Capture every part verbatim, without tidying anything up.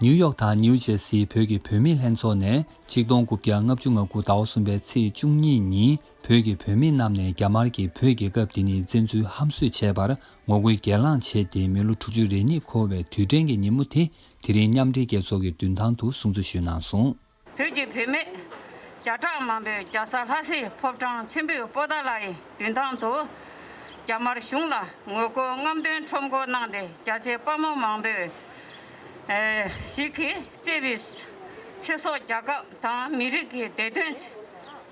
ནིའུ་ཡོག་དང་ནིའུ་ཇེར་སིའི་བོད་ཀྱི་བུད་མེད་ལྷན་ཚོགས་ནས་ཆིག་སྟོང་དགུ་བརྒྱ་ལྔ་བཅུ་ང་དགུ་ཟླ་བ་གསུམ་པའི་ཚེས་བཅུ་གཉིས་ཉིན་བོད་ཀྱི་བུད་མེད་རྣམས་ནས་རྒྱ་དམར་གྱིས་བོད་རྒྱལ་ཁབ་འདི་ཉིད་བཙན་འཛུལ་ཧམ་བཟོས་བྱས་པར་ངོ་རྒོལ་སྒེར་ལངས་བྱས་ཏེ་མི་ལོ་དྲུག་ཅུ་རེ་གཉིས་འཁོར་བའི་དུས་དྲན་གྱི་ཉིན་མོ་དེ་དེ་རིང་མཉམ་འབྲེལ་རྒྱལ་ཚོགས་ཀྱི་མདུན་ཐང་དུ་སྲུང་བརྩི་ཞུས་གནང་སོང་། བོད་ཀྱི་བུད་མེད་བརྒྱ་ཕྲག་མང་པོས་རྒྱལ་ས་ལྷ་སའི་ཕོ་བྲང་ཆེན་པོའི་པོ་ཏཱ་ལའི་མདུན་ཐང་དུ་རྒྱ་དམར་གཞུང་ལ་ངོ་རྒོལ་རྔམ་སྟོན་ཁྲོམ་སྐོར་གནང་སྟེ། རྒྱ་ཆེ་དཔའ་མོ་མང་པོས་ཨེ་ཞིག་གིས་གཅེས་པའི་ཚེ་སྲོག་རྒྱལ་ཁབ་དང་མི་རིགས་ཀྱི་བདེ་དོན་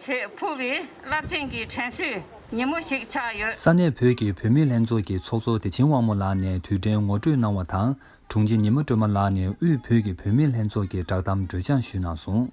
ཆེད་ཕུལ་བའི་རླབས་ཆེན་གྱི་དྲན་གསོའི་ཉིན་མོ་ཞིག་ཆགས་ཡོད། ས་གནས་བོད་ཀྱི་བུད་མེད་ལྷན་ཚོགས་ཀྱི་ཚོགས་གཙོ་བདེ་ཆེན་དབང་མོ་ལགས་ནས་དུས་དྲན་ངོ་སྤྲོད་གནང་བ་དང་། དྲུང་ཆེ་ཉི་མ་སྒྲོལ་མ་ལགས་ནས་དབུས་བོད་ཀྱི་བུད་མེད་ལྷན་ཚོགས་ཀྱི་བསྒྲགས་གཏམ་སྒྲོག་སྦྱང་ཞུས་གནང་སོང་།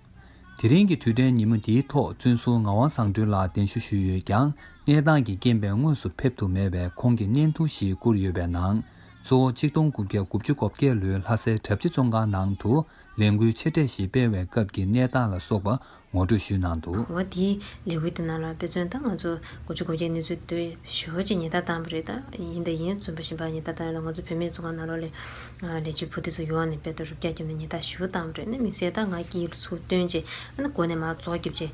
དེ་རིང་གི་དུས་དྲན་ཉིན་མོ་འདིའི་ཐོག་བཙོན་ཟུར་ངག་དབང་བཟང་སྒྲོན་ལགས་གདན་ཞུ་ཞུས་ཡོད་ཀྱང་། གནས་སྟངས་ཀྱི་རྐྱེན་པས་དངོས་སུ་ཕེབས་ཐུབ་མེད་པས་ཁོང་གིས་བརྙན་ཐུང་ཞིག་བསྐུར་ཡོད་པའི་ནང་། གཙོ་བོ་ཆིག་སྟོང་དགུ་བརྒྱ་དགུ་བཅུ་གོ་བརྒྱད་ལོའི་ལྷ་སའི་གྲྭ་སྤྱི་བཙོན་ཁང་ནང་དུ་ལས་འགུལ་ཆེ་གྲས་ཤིག་སྤེལ་བའི་སྐབས་ཀྱི་གནས་སྟངས་ལ་སོགས་པ། ངོ་སྤྲོད་ཞུས་གནང་འདུག། འོ་དེའི་ལས་འགུལ་དེ་ནང་ལ་དཔེ་མཚོན་ད་ང་ཚོ་དགུ་བཅུ་གོ་བརྒྱད་གནས་ཚུལ་དེ་ཞེ་པོ་ཅིག་ཉེན་བརྡ་བཏང་བ་རེད། ད་ཡིན་ད་ཡིན་བཙོན་པ་གཞན་པ་ཉེན་བརྡ་བཏང་ཡོད་ལ། ང་ཚོ་བུད་མེད་ཚོ་ག་ནང་ལོགས་ལ་ལས་བྱེད་བུ་དེ་ཚོ་ཡོང་ནས་དཔེ་ད་རུབ་རྒྱག་བརྒྱབ་ནས་ཉེན་བརྡ་ཞེ་པོ་བཏང་བ་རེད། ནི་དམིགས་བསལ་ད་ང་དཀྱིལ་ལ་ཚུར་བཏོན་བྱས་ཨ་ནི་མགོ་ནས་མར་རྫོགས་རྒྱབ་བྱས་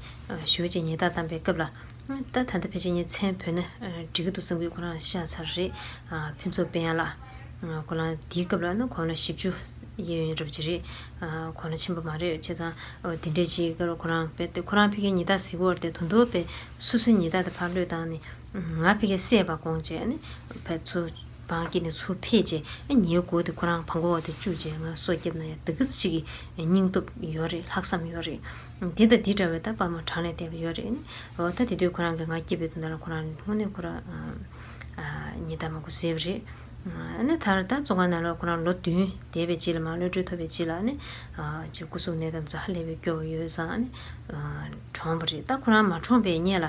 ཞེ་པོ་ཅིག་ཉེན་བརྡ་བཏང་པའི་སྐབས་ལ། ད་ད་ལྟ་ཕལ་ཆེར་ངའི་མཚན་བོས་ན་འགྲིག་གི་འདུག་བསམ་གྱི། ཁོ་རང་ཤ་ཚ་རེད། ཕུན་ཚོགས་དཔལ་དབྱངས་ལགས། ཁོ་རང་དེའི་སྐབས་ལ་ནི་ཁོང་ལ་བཞི་བཅུ་གཡས་གཡོན་འདྲ་པོ་ཅིག་རེད། ཁོ་རང་ཆེན་པོ་མ་རེད། བྱས་ཙང་དེ་འདྲས་ཅིག་སྐབས་ལ་ཁོ་རང་དཔེ་དེ་ཁོ་རང་ཕ་གིའི་ཉེན་བརྡ་གཟིགས་པ་དེ་དོན་དུ་དཔེ་སོ་སོའི་ཉེན་བརྡ་དེ་ཕར་བློས་བཏང་ནས་ང་ཕ་གིར་བསད་པ་དགོངས་བྱས་ནི་ཕར་ཚུར་བང་བཀྱིགས་ནས་ཚུར་ཕེབས་བྱས། ངའི་མགོ་དེ་ཁོ་རང་བང་གོ་བ་དེ་བཅུག་བྱས་ང་སོ་བརྒྱབ་ན་ཡང་དེ་གི་ཅིག་གི་སྙིང་སྟོབས་ཡོད་རེད། ལྷག་བསམ་ཡོད་རེད། དེ་དང་དེ་འདྲ་བའི་ད་དཔའ་མོ་གྲངས་ལས་འདས་པ་ཡོད་རེད། ཨ་ནི་འོ་ད་དེ་དུས་ཁོ་རང་གིས་ང་སྐྱིད་པའི་དོན་དག་ལ་ཁོ་རང་དངོས་གནས་ཁོ་རང་ཨ་ཨ་ཉེན་བརྡ་མང་པོ་བཟས་པ་རེད། ཨ་ནི་ད་ད་བཙོན་ཁང་ནང་ལ་ཁོ་རང་ལོ་བདུན་བསྡད་པའི་རྗེས་ལ་མར་གློད་གྲོལ་ཐོབ་པའི་རྗེས་ལ་ཨ་ནི་ཨ་ཅིག་སྐུ་གཟུགས་གནས་སྟངས་ཚོ་ཧ་ལས་པའི་སྐྱོ་བོ་ཡོད་ཙང་ཨ་ནི་ཨ་གྲོངས་པ་རེད། ད་ཁོ་རང་མ་གྲོངས་པའི་སྔོན་ལ།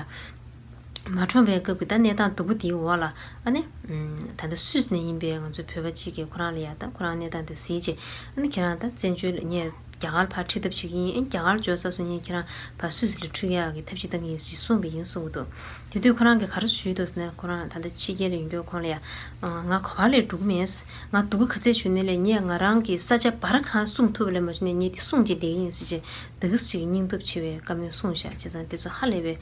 མ་གྲོངས་པའི་སྐབས་ཀྱི་ད་གནས་སྟངས་སྡུག་པོ་དེའི་འོག་ལ་ཨ་ནི་ད་ལྟ་སུད་སི་ནས་ཡིན་པའི་ང་ཚོའི་བོད་པ་གཅིག་གིས་ཁོ་རང་ལ་ཡ་ད་ཁོ་རང་གནས་སྟངས་དེ་གཟིགས་རྗེས་ཨ་ནི་ཁྱེད་རང་ད་བཙན་བྱོལ་ལ་ངས་རྒྱ་གར་ཕར་ཁྲིད་ཐབས་བྱེད་ཀྱི་ཡིན། ཨ་ནི་རྒྱ་གར་འབྱོར་ཚར་སོང་ཉིན་ཁྱེད་རང་ཕར་སུད་སི་ལ་ཁྲིད་ཡག་གི་ཐབས་ཤེས་གཏང་གི་ཡིན་ཞེས་གསུངས་པ་ཡིན་གསུངས་ཀྱི་འདུག། དེ་དུས་ཁོ་རང་གིས་ག་རེ་ཞུས་འདུག་ཟེར་ན། ཁོ་རང་ད་ལྟ་ཕྱི་རྒྱལ་ལ་ཡོད་རྒྱུ་ཁོང་ལ་ཡ་ང་ག་བ་ལས་འགྲོ་གི་མེད། ང་སྡུག་གི་ག་ཚད་བྱུང་ནའི་ལས་ངས་ང་རང་གི་ས་ཆ་བར་གང་སྲུང་ཐུབ་པ་ལས་མ་བྱུང་ནའི་ངས་དེ་སྲུང་བྱས་བསྡད་ཀྱི་ཡིན་ཟེར་བྱས་འདི་ག་ཅིག་སྙིང་སྟོབས་ཆེ་བའི་བཀའ་མོལ་གསུངས་ཤག། བྱས་ཙང་དེ་ཚོ་ཧ་ལས་པའི་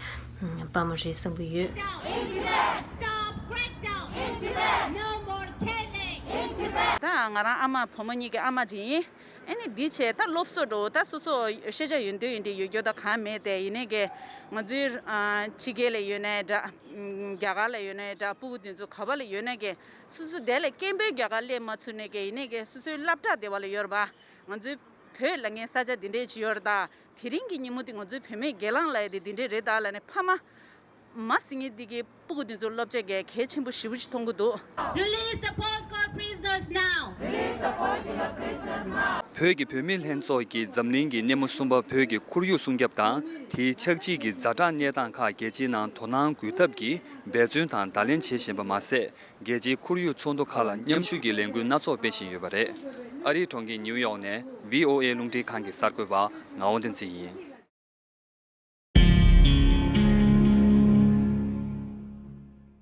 དཔའ་མོ་རེད་བསམ་གྱི་ཡོད། In Tibet! Stop crackdown! In Tibet! No more killing! In Tibet! ད་ང་རང་ཨ་མ་བུ་མོ་གཉིས་ཀྱི་ཨ་མ་ཅིག་ཡིན། ཨ་ནི་འདི་བྱས་ད་སློབ་གསོ་འགྲོ་ད་སོ་སོ་ཤེས་བྱ་ཡོད་འདོད་ཡིན་འདི་ཡོད་རྒྱུ་ད་གང་མེད་དེ། ཡིན་ནའི་གི་ང་ཚོའི་ཨ་ཕྱི་རྒྱལ་ལ་ཡོད་ནའི་འདྲ། རྒྱ་གར་ལ་ཡོད་ནའི་འདྲ། སྤུ་གུ་འདི་ཚོ་ག་བ་ལ་ཡོད་ནའི་གི་སོ་སོ་དེ་ལ་སྐད་འབོད་རྒྱག་ག་སླེབས་མ་ཚུགས་ནའི་གི། ཡིན་ནའི་གི་སོ་སོའི་སློབ་གྲྭ་དེ་བ་ལ་ཡོད་རེད་པ། ང་ཚོའི་བོད་ལ་ངའི་ས་ཆ་འདི་འདྲས་ཅིག་ཡོད་རེད་ད། དེ་རིང་གི་ཉིན་མོ་འདི་ང་ཚོའི་བུད་མེད་སྒེར་ལངས་ལབ་ཡ་དེ་འདི་འདྲས་རེད་ད་ལབ་ནས་ཕ་མ་མ་སྲིད་ངེས་འདི་གི་སྤུ་གུ་འདི་ཚོ་སློབ་བྱ་གལ་གལ་ཆེན་པོ་ཞེ་པོ་ཅིག་མཐོང་གི་འདུག། Release the political prisoners now! Release the political prisoners now! བོད་ཀྱི་བུད་མེད་ལྷན་ཚོགས་ཀྱིས་འཛམ་གླིང་གི་སྣེ་མོ་གསུམ་པ་བོད་ཀྱི་ཁོར་ཡུག་སྲུང་སྐྱོབ་དང་དེའི་ཆགས་འཇིག་གི་ཛ་དྲག་གནས་སྟངས་ཁག་རྒྱལ་སྤྱིའི་ནང་དོ་སྣང་དགོས་ཐབས་ཀྱི་འབད་བརྩོན་དང་བརྡ་ལན་བྱེད་བཞིན་པ་མ་ཟད། རྒྱལ་སྤྱིའི་ཁོར་ཡུག་ཚོགས་འདུ་ཁག་ལ་མཉམ་ཞུགས་ཀྱི་ལས་འགུལ་སྣ་ཚོགས་སྤེལ་བཞིན་ཡོད་པ་རེད། ཨ་རིའི་གྲོང་ཁྱེར་ནིའུ་ཡོག་ནས་བྷི་ཨོ་ཨེ་རླུང་འཕྲིན་ཁང་གི་གསར་འགོད་པ་ངག་དབང་བསྟན་འཛིན་ཡིན།